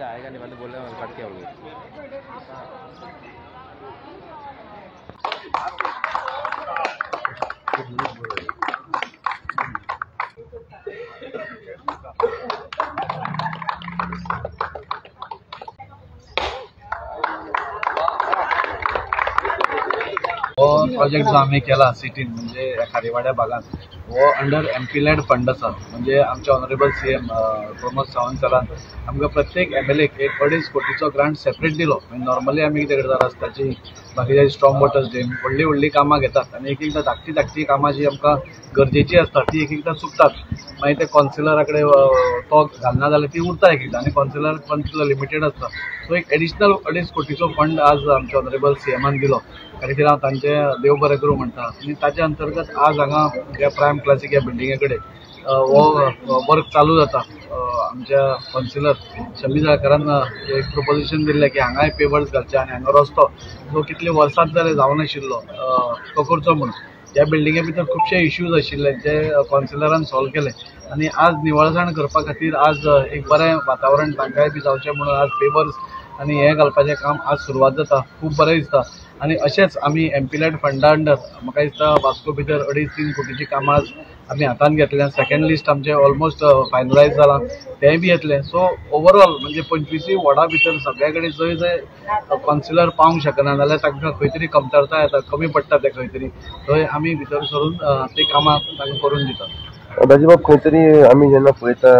आएगा नहीं मतलब बोल रहे हैं कट के हो गए। हो प्रोजेक्ट जो आमी केला सिटीन म्हणजे खारीवाड्या भागान हो अंडर एमपीलॅड फंड आसा. म्हणजे आमचे ऑनरेबल सीएम प्रमोद सावंत सरान आमकां प्रत्येक एमएलएक एक 2.5 कोटीचो ग्रांट सेपरेट दिलो. म्हणजे नॉर्मली आमी कितें करता, रस्त्याची बाकीचे स्ट्रॉंग वॉटर डॅम व्हडली व्हडली कामां घेतात आनी एक एकदां धाकटी धाकटी कामां जी आमकां गरजेची आसता ती एक एकदां चुकतात. मागीर ते कॉन्सिलरा कडेन तो घालना जाल्यार ती उरता एक एकदां आनी कॉन्सिलर फंड लिमिटेड आसता. सो एक एडिशनल 2.5 कोटीचो फंड आज आमच्या ऑनरेबल सीएमान दिलो. त्या खातीर हांव तांचें देव बरें करूं म्हणटा. आनी ताच्या अंतर्गत आज हांगा ह्या प्रायम क्लासीक ह्या बिल्डिंगे कडेन हो वर्क चालू जाता. आमच्या कॉन्सिलर शमी जळकारान एक प्रोपोजिशन दिल्लें की हांगाय पेवर्स घालचे आनी हांगा रस्तो जो कितले वर्सांत जाले जावनाशिल्लो तो करचो म्हणून. ह्या बिल्डिंगे भितर खुबशे इश्यूज आशिल्ले जे कॉन्सिलरान सॉल्व केले आनी आज निवळसाण करपा खातीर आज एक बरें वातावरण तांकांय बी जावचें म्हणून आज पेवर्स आनी हें घालपाचें काम आज सुरवात जाता. खूब बरें दिसता आनी अशेंच आमी एमपीलॅड फंडा अंडर म्हाका दिसता वास्को भितर 2.5-3 कोटीची कामां आज आमी हातान घेतल्या. सेकंड लिस्ट आमचें ऑलमोस्ट फायनलायज जालां, तेंय बी येतलें. सो ओवरऑल म्हणजे 25 वॉर्डा भितर सगळे कडेन जंय जंय कॉन्सिलर पावंक शकना जाल्यार तांकां खंय तरी कमतरता येता, कमी पडटा ते खंय तरी, थंय आमी भितर सरून ते कामां तांकां करून दितात. दाजीबाब, खंय तरी आमी जेन्ना पळयता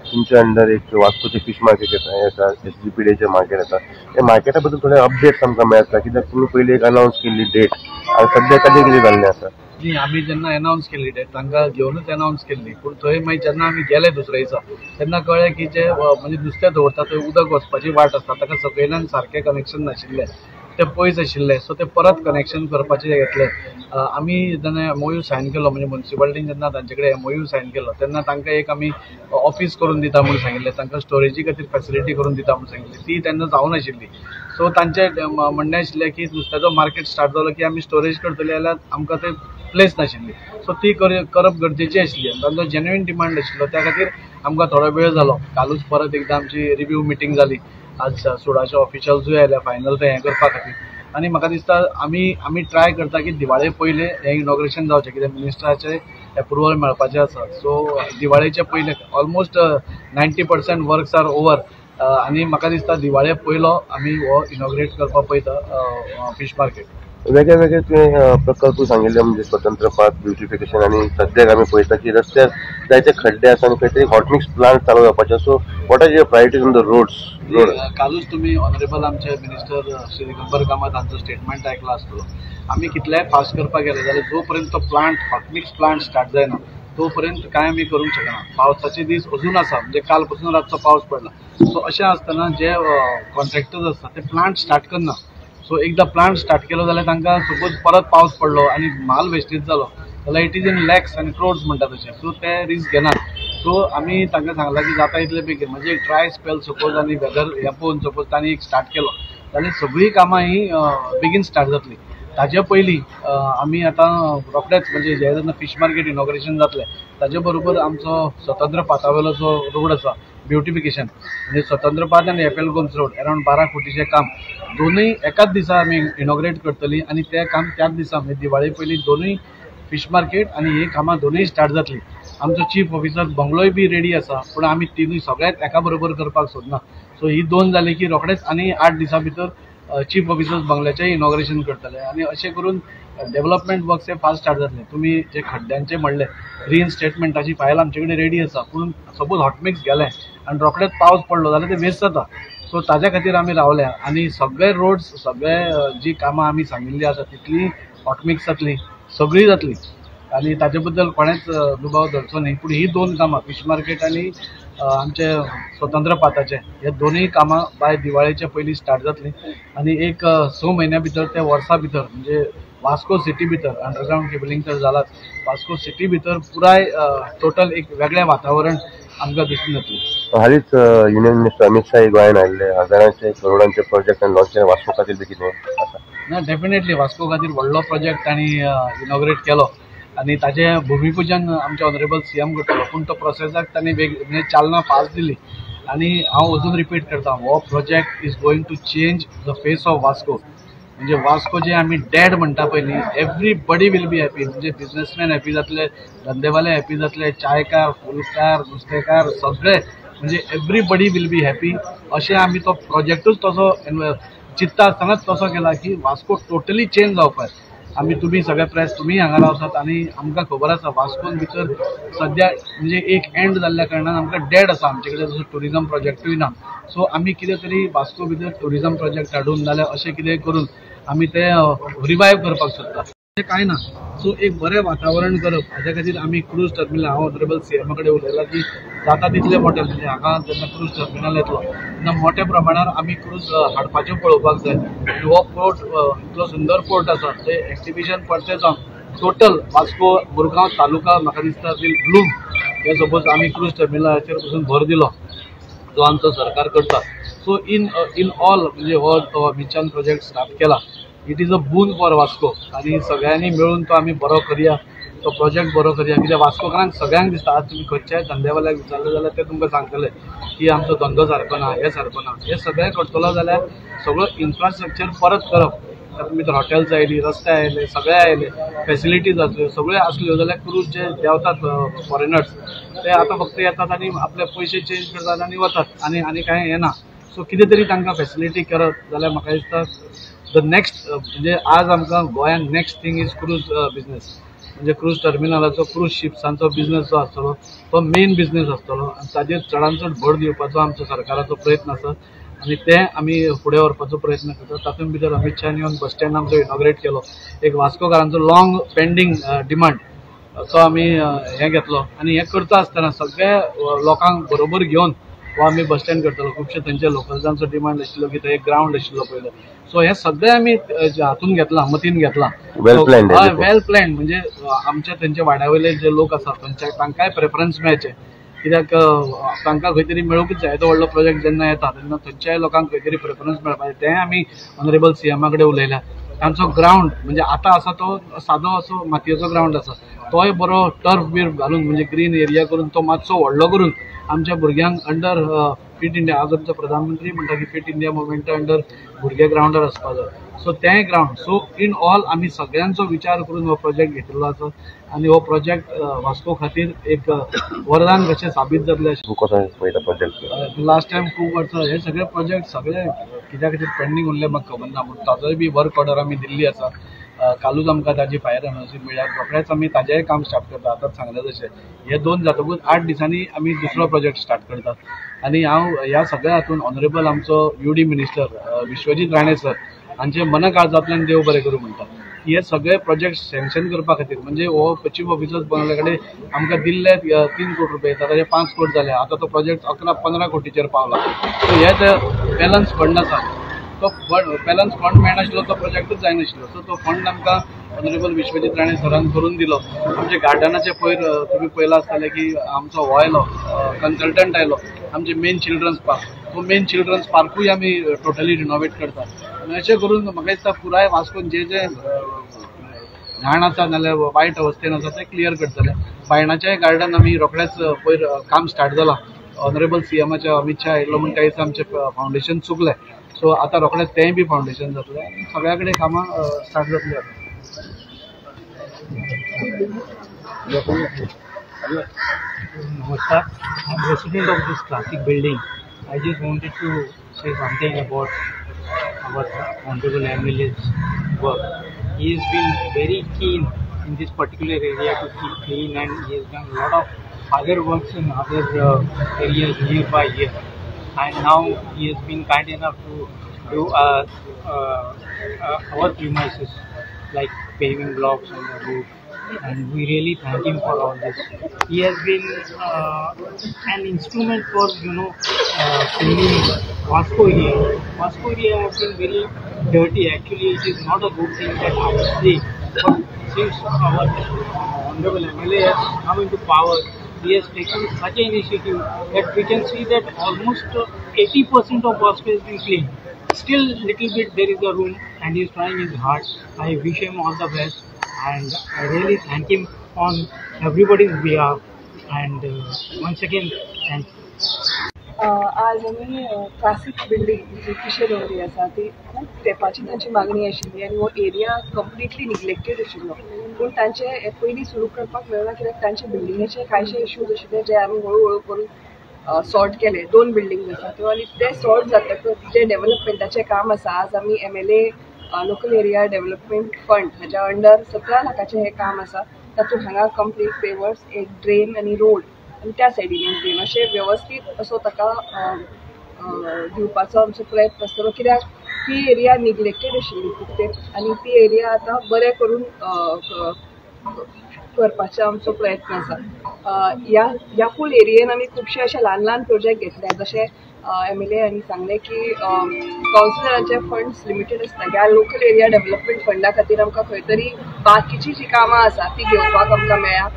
तुमच्या अंडर एक वास्कोचे फिश मार्केट येता, एसजीपीडीचे मार्केट येता, त्या मार्केटा बद्दल थोडे अपडेट्स आमकां मेळटा कित्याक तुमी पयलीं एक अनावन्स केल्ली डेट आनी सद्या ताजें कितें जाल्लें आसा? न्ही, आमी जेन्ना अनावन्स केल्ली डेट तांकां घेवनूच अनावन्स केल्ली, पूण थंय मागीर जेन्ना आमी गेले दुसऱ्या दिसा तेन्ना कळ्ळें की जे म्हणजे नुस्तें दवरता थंय उदक वचपाची वाट आसता, ताका सकयल्यान सारकें कनेक्शन नाशिल्लें, ते पयस आशिल्ले. सो ते परत कनेक्शन करपाचें घेतलें. आमी जेन्ना एमओयू सायन केलो म्हणजे मुन्सिपालिटीन जेन्ना तांचे कडेन एमओयू सायन केलो तेन्ना तांकां एक आमी ऑफीस करून दिता म्हूण सांगिल्लें, तांकां स्टोरेजी खातीर फेसिलिटी करून दिता म्हूण सांगिल्लें, ती तेन्ना जावनाशिल्ली. सो तांचें म्हणणें आशिल्लें की नुस्त्याचो मार्केट स्टार्ट जालो की आमी स्टोरेज करतले जाल्यार आमकां ते प्लेस नाशिल्ली. सो ती करप गरजेची आशिल्ली आनी तांचो जेन्युइन डिमांड आशिल्लो, त्या खातीर आमकां थोडो वेळ जालो. कालूच परत एकदां आमची रिव्यू मिटींग जाली, आज सुडाचे ऑफिशल्सूय आयले फायनल तें हें करपा खातीर. आनी म्हाका दिसता आमी ट्राय करता की दिवाळे पयलें हें इनॉग्रेशन जावचें, कित्याक मिनिस्टराचें एप्रुवल मेळपाचें आसा. सो दिवाळेचे पयलें ऑलमोस्ट 90% वर्क्स are over आनी म्हाका दिसता दिवाळे पयलो आमी हो इनॉग्रेट करपाक पळयता फिश मार्केट. वेगळे वेगळे तुवें प्रकल्प सांगिल्ले म्हणजे स्वतंत्र पाथ ब्युटिफिकेशन आनी सद्याक आमी पळयता की रस्त्यार जायते खड्डे आसा आनी खंय तरी हॉटमिक्स प्लांट चालू जावपाचे. So what are your priorities on the roads? कालूच तुमी ऑनरेबल आमचे मिनिस्टर श्री दिगंबर कामत हांचो स्टेटमेंट आयकला आसतलो. आमी कितलेय फास्ट करपाक गेले जाल्यार जो पर्यंत तो प्लांट हॉटमिक्स प्लांट स्टार्ट जायना तो पर्यंत कांय आमी करूंक शकना. पावसाचे दीस अजून आसा, म्हणजे काल पासून रातचो पावस पडला. सो अशें आसतना जे कॉन्ट्रॅक्टर्स आसता ते प्लांट स्टार्ट करना. सो एकदां प्लांट स्टार्ट केलो जाल्यार तांकां सपोज परत पावस पडलो आनी माल वेस्टेज जालो जाल्यार it is in lakhs आनी क्रोर्स म्हणटा तशें. सो ते रिस्क घेनात. सो आमी तांकां सांगलां की जाता इतले बेगीन म्हणजे एक ड्राय स्पेल सपोज आनी वेदर हें पळोवन सपोज तांणी एक स्टार्ट केलो जाल्यार सगळीं कामां ही बेगीन स्टार्ट जातली. ताजे पयलीं आमी आतां रोखडेच म्हणजे जे जेन्ना फिश मार्केट इनॉग्रेशन जातलें ताजे बरोबर आमचो स्वतंत्र पाथावेलो जो रोड आसा ब्युटिफिकेशन म्हणजे स्वतंत्र पाथ आनी F L Gomes road around 12 कोटीचें काम दोनूय एकाच दिसा आमी इनॉग्रेट करतली आनी तें काम त्याच दिसा म्हणजे दिवाळे पयलीं दोनूय फिश मार्केट आनी ही कामां दोनूय स्टार्ट जातली. आमचो चीफ ऑफिसर बंगलोय बी रेडी आसा, पूण आमी तिनूय सगळ्यात एका बरोबर करपाक सोदना. सो ही दोन जाली की रोखडेच आनी 8 दिसां भितर चीफ ऑफिसर्स बंगल्याचें इनॉग्रेशन करतले आनी अशें करून डेव्हलपमेंट वर्क्स हे फास्ट स्टार्ट जातले. तुमी जे खड्ड्यांचे म्हणले रिइन्स्टेटमेंटाची फायल आमचे कडेन रेडी आसा, पूण सपोज हॉटमिक्स गेलें आनी रोखडेच पावस पडलो जाल्यार ते वेस्ट जाता. सो ताज्या खातीर आमी रावल्या आनी सगळे रोड्स सगळे जी कामां आमी सांगिल्ली आसा तितली हॉटमिक्स जातली, सगळी जातली आनी ताजे बद्दल कोणेच दुबाव धरचो न्ही. पूण ही दोन कामां फिश मार्केट आनी आमचे स्वतंत्र पाथाचे हे दोनूय कामां बाय दिवाळेच्या पयलीं स्टार्ट जातली आनी एक 6 म्हयन्या भितर ते वर्सा भितर म्हणजे वास्को सिटी भितर अंडरग्रावंड केबलिंग तर जालाच, वास्को सिटी भितर पुराय टोटल एक वेगळें वातावरण आमकां दिसून येतलें. हालींच युनियन मिनिस्टर अमित शाह गोंयांत आयिल्ले, हजारांचे करोडांचे प्रोजेक्ट लॉन्च केले, वास्को खातीर बी कितें आसा? ना, डेफिनेटली वास्को खातीर व्हडलो प्रोजेक्ट तांणी इनॉग्रेट केलो आनी ताजें भुमिपुजन आमचे ऑनरेबल सीएम करतलो, पूण तो प्रोसेसाक तांणी वेग म्हणजे चालना फास्ट दिली. आनी हांव अजून रिपीट करता, हो project is going to change the face of Vasco. म्हणजे वास्को जे आमी डॅड म्हणटा पयलीं, एवरीबडी will be happy. म्हणजे बिजनेसमॅन हॅपी जातले, धंदेवाले हॅपी जातले, चायकार, फुलकार, नुस्तेकार, सगळे, म्हणजे एवरीबडी will be happy. अशें आमी तो प्रोजेक्टूच तसो चिंत्ता आसतनाच तसो केला की वास्को टोटली चेंज जावपाक. आमी तुमी सगळे प्रेस तुमी हांगा रावतात आनी आमकां खबर आसा वास्कोन भितर सद्या म्हणजे एक एंड जाल्ल्या कारणान आमकां डेड आसा, आमचे कडेन तसो ट्युरिजम प्रोजेक्टूय ना. सो आमी कितें तरी वास्को भितर ट्युरिजम प्रोजेक्ट हाडून नाल्यार अशें कितें करून आमी ते रिवायव करपाक सोदता. कांय ना, सो एक बरें वातावरण करप हाज्या खातीर आमी क्रूज टर्मिनल, हांव ऑनरेबल सीएमा कडेन उलयलां की जाता तितले मोठे, म्हणजे हांगा जेन्ना क्रूज टर्मिनल येतलो तेन्ना मोठ्या प्रमाणार आमी क्रूज हाडपाचें पळोवपाक जाय. आनी हो पोर्ट इतलो सुंदर पोर्ट आसा, ते एक्सिबिशन परतें जावन टोटल वास्को मुरगांव तालुका म्हाका दिसता will Bloom. हे सपोज आमी क्रूज टर्मिनलाचेर पसून भर दिलो जो आमचो सरकार करता. सो इन इन ऑल म्हणजे हो मिचान प्रोजेक्ट स्टार्ट केला, it is a boon for Vasco. आनी सगळ्यांनी मेळून तो आमी बरो करया, तो प्रोजेक्ट बरो करया. कित्याक वास्कोकारांक सगळ्यांक दिसता, आज तुमी खंयच्याय धंदेवाल्याक विचारलें जाल्यार ते तुमकां सांगतले की आमचो धंदो सारको ना, हें सारको ना. हें सगळें करतलो जाल्यार सगळो इन्फ्रास्ट्रक्चर परत करप, तातूंत भितर हॉटेल्स आयलीं, रस्ते आयले, सगळे आयले, फेसिलिटीज आसल्यो, सगळ्यो आसल्यो जाल्यार क्रूज जे देंवतात फॉरेनर्स ते आतां फक्त येतात आनी आपले पयशे चेंज करतात आनी वतात आनी आनी कांय येना. सो कितें तरी तांकां फेसिलिटी करत जाल्यार म्हाका दिसता the next, म्हणजे आज आमकां गोंयांत next thing is cruise business. म्हणजे क्रूज टर्मिनलाचो, क्रूज शिप्सांचो बिजनेस जो आसतलो तो मेन बिजनेस आसतलो आनी ताजेर चडान चड भर दिवपाचो आमचो सरकाराचो प्रयत्न आसा आनी ते आमी फुडें व्हरपाचो प्रयत्न करता. तातूंत भितर अमीत शाहान येवन बस स्टँड आमचो इनॉग्रेट केलो, एक वास्कोकारांचो लॉंग पेंडींग डिमांड तो आमी हें घेतलो. आनी हें करता आसतना सगळे लोकांक बरोबर घेवन हो आमी बस स्टँड करतलो. खुबशे थंयच्या लोकल्सांचो डिमांड आशिल्लो की थंय एक ग्रावंड आशिल्लो पयलो, सो हें सगळें आमी हातून घेतलां, मतीन घेतलां. वेल प्लॅन म्हणजे आमच्या थंयच्या वाड्या वयले जे लोक आसात थंयच्या तांकांय प्रेफरन्स मेळचें, कित्याक तांकां खंय तरी मेळूंकच जाय. येदो व्हडलो प्रोजेक्ट जेन्ना येता तेन्ना थंयच्याय लोकांक खंय तरी प्रेफरन्स मेळपाक जाय. तेंय आमी ऑनरेबल सीएमा कडेन उलयल्या. तांचो ग्रावंड म्हणजे आतां आसा तो सादो असो मातयेचो ग्रावंड आसा, तोय बरो टर्फ बीर घालून म्हणजे ग्रीन एरिया करून तो मातसो व्हडलो करून आमच्या भुरग्यांक अंडर फिट इंडिया, आज आमचो प्रधानमंत्री म्हणटा की फिट इंडिया मुवमेंटा अंडर भुरगे ग्रावंडार आसपाक जाय. सो तेंय ग्रावंड. सो इन ऑल आमी सगळ्यांचो विचार करून हो प्रोजेक्ट घेतिल्लो आसा आनी हो प्रोजेक्ट वास्को खातीर एक वरदान कशें साबीत जातलें अशें. लास्ट टायम खूब वर्सां हे सगळे प्रोजेक्ट सगळे कित्या खातीर पेंडींग उरले म्हाका खबर ना, पूण ताजोय बी वर्क ऑर्डर आमी दिल्ली आसा. कालूच आमकां ताजी फायर एनओसी मेळ्ळ्या, रोखडेंच आमी ताजेंय काम स्टार्ट करता. आतांच सांगलें तशें हे दोन जातकूच 8 दिसांनी आमी दुसरो प्रोजेक्ट स्टार्ट करतात. आनी हांव ह्या सगळ्या हातून ऑनरेबल आमचो UD minister Vishwajit Rane sir हांचे मनकाळजांतल्यान देव बरें करूं म्हणटा की हे सगळे प्रोजेक्ट सँक्शन करपा खातीर, म्हणजे हो चीफ ऑफिसर्स बंगल्या कडेन आमकां दिल्ले 3 कोटी रुपये, ताचे 5 कोटी जाले, आतां तो प्रोजेक्ट 11-15 कोटीचेर पावला. सो हे जे बॅलन्स फंड आसा तो बॅलन्स फंड मेळनाशिल्लो, तो प्रोजेक्टूच जायनाशिल्लो. सो तो फंड आमकां ऑनरेबल विश्वजीत राणे सरान करून दिलो. आमच्या गार्डनाचे पयर तुमी पळयलां आसतलें की आमचो हो आयलो कन्सल्टंट आयलो, आमचे मेन चिल्ड्रन्स पार्क, तो मेन चिल्ड्रन्स पार्कूय आमी टोटली रिनोवेट करता. आनी अशें करून म्हाका दिसता पुराय वास्कोन जे जे घाण आसा नाल्यार वायट अवस्थेन आसा तें क्लियर करतले. बायणाचें गार्डन आमी रोखडेंच पयर काम स्टार्ट जालां. ऑनरेबल सीएमाच्या अमीत शाह आयिल्लो म्हूण त्या दिसा आमचें फावंडेशन चुकलें, सो आतां रोखडेंच तेंय बी फावंडेशन जातलें आनी सगळ्या कडेन कामां स्टार्ट जातलीं आतां. Namaskar, I am resident of this classic building. I just wanted to say something about our honorable MLA's work. He has been very keen in this particular area to keep clean, and he has done a lot of other works in other areas nearby here. And now he has been kind enough to do our premises like paving blocks on the roof, and we really thank him for all this. He has been an instrument for cleaning Vasco area. Vasco area has been very dirty. Actually, it is not a good thing that I say, but since our honorable MLA has come into power, he has taken such an initiative that we can see that almost 80% of Vasco has been clean. Still little bit there is a room, and he is trying his hard. I wish him all the best, and I really thank him on everybody's behalf, and once again thank you. आज आमी classic building जी पिशे डोंगरी आसा ती खूब तेंपाची तांची मागणी आशिल्ली आनी हो एरिया कंप्लिटली निग्लेक्टेड आशिल्लो. पूण तांचे पयलीं सुरू करपाक मेळना कित्याक तांचे बिल्डिंगेचे कांयशे इश्यूज आशिल्ले जे आमी हळू हळू करून सॉर्ट केले. 2 बिल्डींग आसा त्यो आनी ते सॉर्ट जातकच जे डेव्हलपमेंटाचें काम आसा, आज आमी MLA local area development fund हाज्या अंडर 17 लाखाचें हें काम आसा. तातूंत हांगा कंप्लीट पेवर्स, एक ड्रेन आनी रोड आनी त्या सायडीन एक ड्रेन अशें वेवस्थीत असो ताका दिवपाचो आमचो प्रयत्न आसतलो. कित्याक ती एरिया निग्लेक्टेड आशिल्ली खूब तेंप आनी ती एरिया आतां बरें करून करपाचो आमचो प्रयत्न आसा. ह्या फूल एरियेन आमी खुबशे अशे ल्हान ल्हान प्रोजेक्ट घेतले. जशें MLA हांणी सांगलें की कावन्सिलरांचे फंड्स लिमिटेड आसता. ह्या लोकल एरिया डेव्हलपमेंट फंडा खातीर आमकां खंय तरी बाकीची जी कामां आसा ती घेवपाक आमकां मेळ्ळा.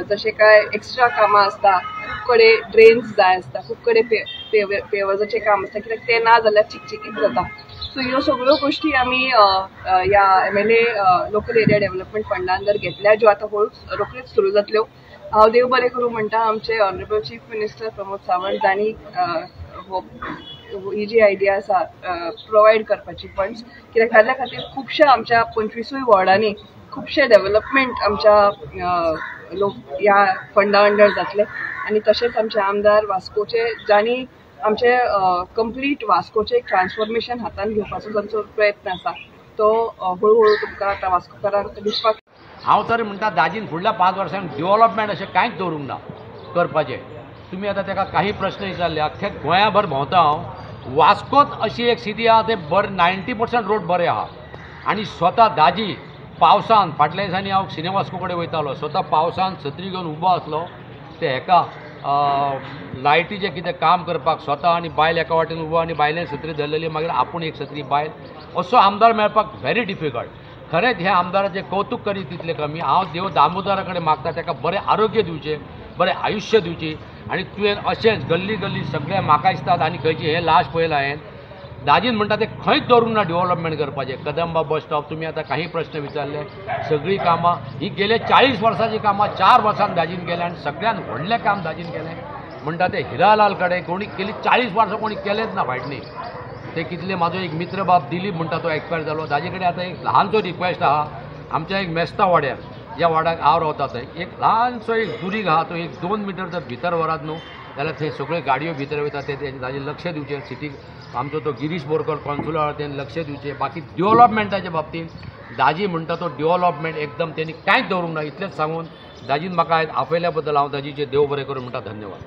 जशें काय एक्स्ट्रा कामां आसता, खूब कडेन ड्रेन्स जाय आसता, खूब कडेन पेवर्साचें काम आसता, कित्याक तें ना जाल्यार चिकचिकीत जाता. सो ह्यो सगळ्यो गोश्टी आमी ह्या MLA local area development फंडान जर घेतल्या, ज्यो आतां हळूच रोखडीच सुरू जातल्यो. हांव देव बरें करूं म्हणटा आमचे honourable chief minister Pramod Sawant जांणी ही जी आयडिया आसा प्रोवायड करपाची फंड्स, कित्याक ताच्या खातीर खुबश्या आमच्या 25 वॉर्डांनी खुबशे डेव्हलपमेंट आमच्या लोक ह्या फंडा अंडर जातले. आनी तशेंच आमचे आमदार वास्कोचे जांणी आमचे कंप्लीट वास्कोचे ट्रान्सफॉर्मेशन हातान घेवपाचो जांचो प्रयत्न आसा तो हळूहळू तुमकां आतां वास्कोकारांक दिसपाक. हांव तर म्हणटा दाजीन फुडल्या 5 वर्सांक डेव्हलपमेंट अशें कांयच दवरूंक ना करपाचें. तुमी आतां ताका काही प्रश्न विचारले, अख्ख्या गोंयाभर भोंवता हांव, वास्कोत अशी एक स्थिती आहा ते बरें 90% रोड बरे आहा. आनी स्वता दाजी पावसान फाटल्या दिसांनी हांव सिने वास्को कडेन वयतालो, स्वता पावसान सत्री घेवन उबो आसलो ते हेका लायटीचें कितें काम करपाक स्वता आनी बायल एका वाटेन उबो आनी बायलेन सत्री धरलेली, मागीर आपूण एक सत्री बायल, असो आमदार मेळपाक व्हेरी डिफिकल्ट. खरेंच ह्या आमदाराचें कौतूक करीत तितलें कमी. हांव देव दामोदरा कडेन मागता ताका बरें आरोग्य दिवचें, बरें आयुश्य दिवचें आनी तुवें अशेंच गल्ली गल्ली सगळें म्हाका दिसतात. आनी खंयची हें लास्ट पळयलां हांवें, दाजीन म्हणटा तें खंयच दवरूंक ना डेव्हलपमेंट करपाचें. कदंबा बस स्टॉप तुमी आतां काही प्रश्न विचारले, सगळीं कामां ही गेले 40 वर्सांचीं कामां 4 वर्सां दाजीन केलें आनी सगळ्यान व्हडलें काम दाजीन केलें म्हणटा तें हिरालाल कडेन कोणी केली 40 वर्सां कोणी केलेंच ना फाटलीं. ते कितले म्हाजो एक मित्र बाब दिलीप म्हणटा तो एक्सपायर जालो. ताजे कडेन आतां एक ल्हानसो रिक्वेस्ट आहा, आमच्या एक मेस्ता वाड्यार ज्या वाड्याक हांव रावता थंय एक ल्हानसो एक दुरीग आहा, तो एक 2 मिटर जर भितर व्हरात न्हू जाल्यार थंय सगळ्यो गाडयो भितर वयता, ते ताजेर लक्ष दिवचें. सिटीक आमचो तो गिरीश बोरकर कॉन्सुलर आहा तेणें लक्ष दिवचें. बाकी डेव्हलपमेंटाच्या बाबतींत दाजी म्हणटा तो डेव्हलपमेंट एकदम तेणी कांयच दवरूंक ना. इतलेंच सांगून दाजीन म्हाका आयज आपयल्या बद्दल हांव दाजीचें देव बरें करूं म्हणटा. धन्यवाद.